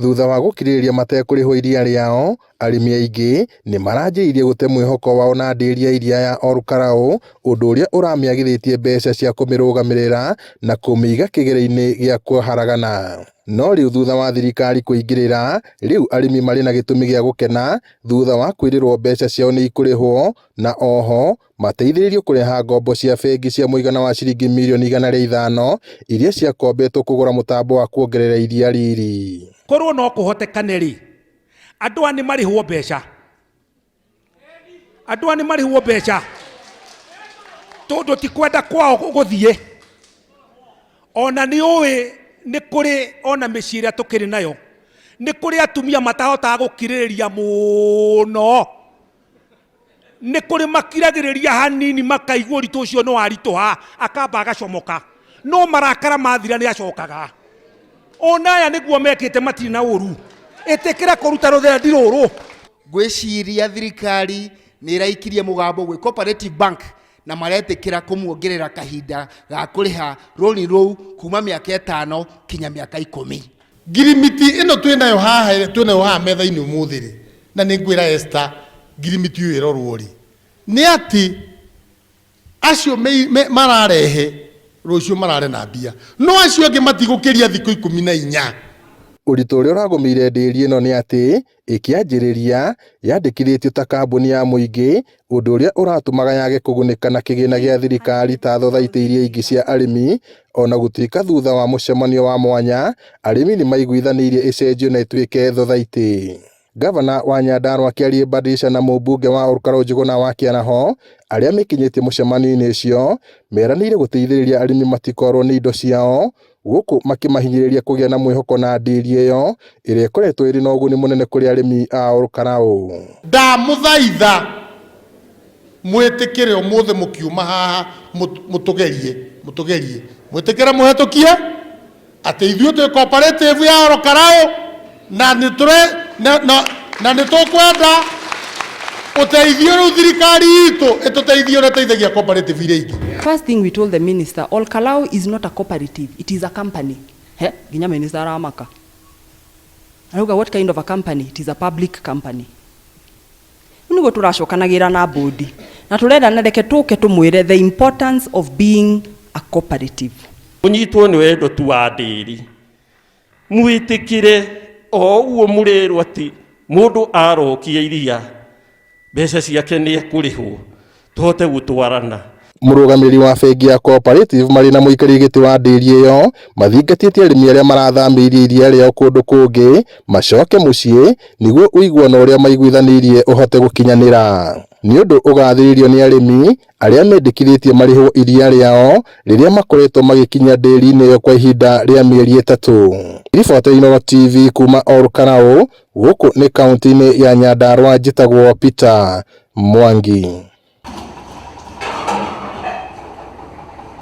Thutha wa gũkirĩrĩria matekũrĩhwo iria rĩao, arĩmi aingĩ nĩmaranjĩrĩirie gũte mwĩhoko wao na ndĩri ya iria ya Olkalau, ũndũ ũrĩa ũramĩagithĩtie mbeca cia kũmĩrũgamĩrĩra na kũmĩiga kĩgĩra-inĩ gĩa kũharagana. No rĩu thutha wa thirikari kũingĩrĩra, rĩu arĩmi marĩ na gĩtũmi gĩa gũkena thutha wa kwĩrĩrwo mbeca ciao nĩ ikũrĩhwo na oho mateithĩrĩrio kũrĩha ngombo cia bengi cia mũigana wa ciringi mirioni 105 iria ciakombetwo kũgũra mũtambo wa kuongerera iria riri. Korwo no kũhotekane rĩ, andũ aya nĩ marĩhwo mbeca, andũ aya nĩ marĩhwo mbeca tondũ ti kwenda kwao gũthiĩ. Ona nĩ ũĩ nĩ kũrĩ ona mĩciĩ ĩrĩa tũkĩrĩ nayo, nĩ kũrĩ atumia matahotaga gũkirĩrĩria mũno. Nĩ kũrĩ makiragĩrĩria hanini makaigua ũritũ ũcio nĩ waritũha, akamba agacomoka, no marakara mathira nĩ acokaga. Ona aya nĩguo mekĩte, matirĩ na ũru. Ĩtĩkĩra kũruta rũthendi rũrũ. Ngwĩciria thirikari nĩ ĩraikirie mũgambo gwĩ Cooperative Bank na maretĩkĩra kũmuongerera kahinda ga kũrĩha rũni rũu kuma mĩaka 5 kinya mĩaka 10. Ngirimiti ĩno twĩnayo haha, twĩnayo haha metha-inĩ ũmũthĩ rĩ, na nĩ ngwĩra Esther ngirimiti ũyũ ĩrorwo rĩ, nĩ atĩ acio mararehe rũciũ marare na mbia, no acio angĩ matigũkĩria thikũ 14. Ũritũ ũrĩa ũragũmĩire ndĩri ĩno nĩ atĩ ĩkĩanjĩrĩria yandĩkithĩtio ta kambuni ya mũingĩ, ũndũ ũrĩa ũratũmaga yage kũgunĩka na kĩgĩna gĩa thirikari ta thothaitĩ iria ingĩ cia arĩmi. Ona gũtuĩka thutha wa mũcemanio wa mwanya arĩmi nĩ maiguithanĩirie ĩcenjio na ĩtuĩke thothaitĩ. Gavana wa Nyandarua Kĩariĩ Badilisha na mũmbunge wa Olkalau Njuguna wa Kĩaraho arĩa mekinyĩtie mũcemanio-inĩ ũcio meranĩire gũteithĩrĩria arĩmi matikorwo nĩ indo ciao, gũkũ makĩmahinyĩrĩria kũgĩa na mwĩhoko na ndĩri ĩyo ĩrĩa ĩkoretwo ĩrĩ na ũguni mũnene kũrĩ arĩmi a Olkalau. Ndamũthaitha mwĩtĩkĩre ũmũthĩ mũkiuma haha mũtũgerie, mũtũgerie, mwĩtĩkĩre mũhetũkie atĩ ithuĩ twĩ cooperative ya Olkalau na nĩ tũre, na, na, na nĩ tũkwenda ũteithio rĩu thirikari itũ ĩtũteithie ũrĩa ĩteithagia cooperative iria ingĩ. First thing we told the minister, Olkalau is not a cooperative, it is a company. He, nginya minister aramaka. Arauga what kind of a company? It is a public company. Rĩu nĩguo tũracokanagĩra na bodi na tũrenda na reke tũke tũmwĩre the importance of being a cooperative. Mũnyitwo nĩ wendo tu wa ndĩri, mwĩtĩkĩre o ũguo mũrerwo atĩ mũndũ arokia iria mbeca ciake nĩ ekũrĩhwo, tũhote gũtwarana. Mũrũgamĩrĩri wa bengi ya Cooperative marĩ na mũikarĩri gĩtĩ wa ndĩri ĩyo mathingatĩte arĩmi arĩa marathamĩirie iria rĩao kũndũ kũngĩ macoke mũciĩ nĩguo ũiguano ũrĩa maiguithanĩirie ũhote gũkinyanĩra. Nĩ ũndũ ũgathĩrĩirio nĩ arĩmi arĩa mendekithĩtie marĩhwo iria rĩao rĩrĩa makoretwo magĩkinya ndĩri-inĩ ĩyo kwa ihinda rĩa mĩeri 3. Riboti ya Inooro TV kuma Olkalau, gũkũ nĩ kaunti-inĩ ya Nyandarua, njĩtagwo Peter Mwangi.